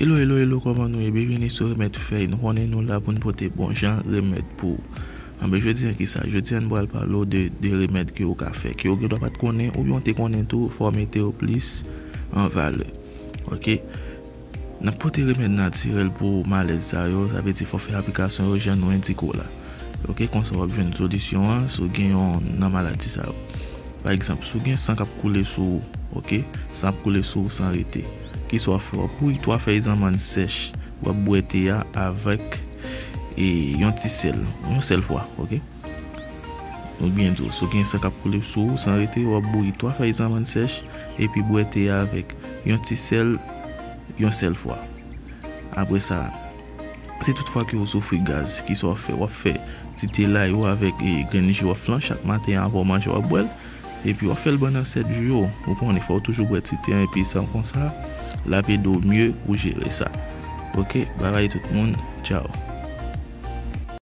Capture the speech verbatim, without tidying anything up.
Hello, hello, hello, kòman nou ye? Byenvini sou Remèd Fèy. Nou konnen nou la pou n pote bon jan remèd pou ou. Anben, jodi a ki sa? Jodi a n pral pale w de, de remèd ke ou ka fè, ke ou gen dwa pa t konnen, oubyen ou te konnen tou, fò w mete yo plis an valè. Oke? N ap pote remèd natirèl pou malèz sa yo, sa vle di fò w fè aplikasyon yo jan nou endike w la. Oke? Konsa w ap jwenn solisyon an si w gen yon nan maladi sa yo. Pa egzanp, si w gen san k ap koule sou ou, oke? San ap koule sou ou san rete. Kisa w ap fè? W ap bouyi twa fèy zanmann sèch, w ap bwè te a avèk, e, yon ti sèl, yon sèl fwa, oke? Oubyen tou, si w gen san k ap koule sou ou san rete, w ap bouyi twa fèy zanmann sèch, epi bwè te a avèk yon ti sèl, yon sèl fwa. Apre sa, si toutfwa ke w soufri gaz, kisa w ap fè? W ap fè ti te lay ou avèk, e, grenn jiwòf lan chak maten avan w manje, w ap bwè l. Epi w ap fè l pandan sèt jou yo. Ou konnen, fò w toujou bwè ti te an, epi san konsa, l ap ede w mye pou jere sa. Oke, babay tout moun, tchaw.